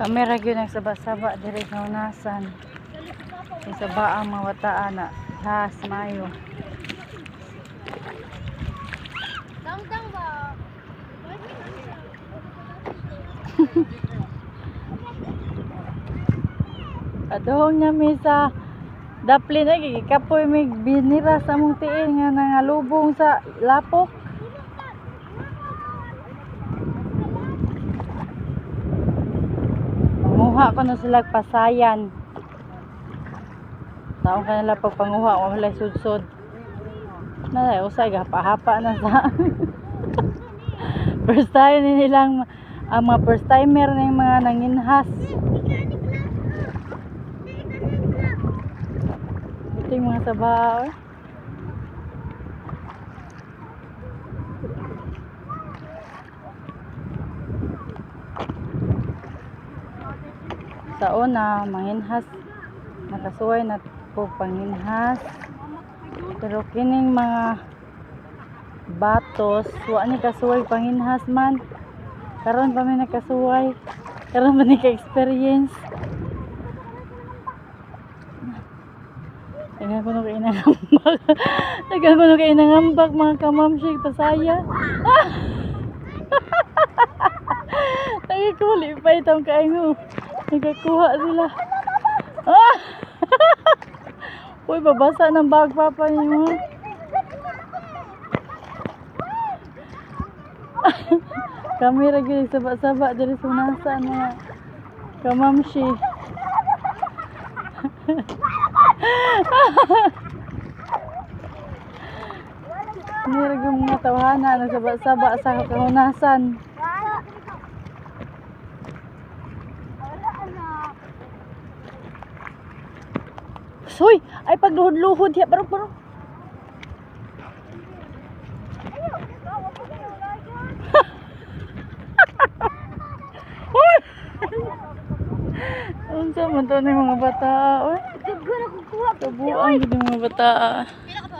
Kami ra gyud nagsaba-saba diri sa hunasan. Sa baang mga bataan na has maayo. Tangtang ba? Padong nami sa Daplin ay gikapoy mig binira sa among tiil nga nangalubong sa lapok. Manguha ko na sila pasayan. Taong kanila pagpanguha, wala sudsod. Na usay gahapa-hapa na sa. First time ni nilang ang mga first timer na yung mga nanginhas. Ito yung mga sabaw, eh. Sa una, manginhas. Nakasuway na ko panginhas. Pero kining mga batos, wa ni kasuway panginhas man. Karon pa mi nakasuway. Karon pa ni ka-experience. Daghan ko nung inangambak. Daghan ko nung inangambak, mga kamamshi, pasaya. Nagkakuli pa itong kaingo. Nagkakuha sila. Ah! Uy, babasa ng bag papa niyo. Kami ra gyud saba-saba diri sa nasa mga kamamshi. Kami ra gyud mga tawhana nagsaba-saba sa kahunasan. Wala na. Soy, ay pagluhod-luhod ya baro baro. Uy! Unsa man to ni mga bata, oy? Daghan ako kuha. Kabuang gid yung mga bata. Pila ka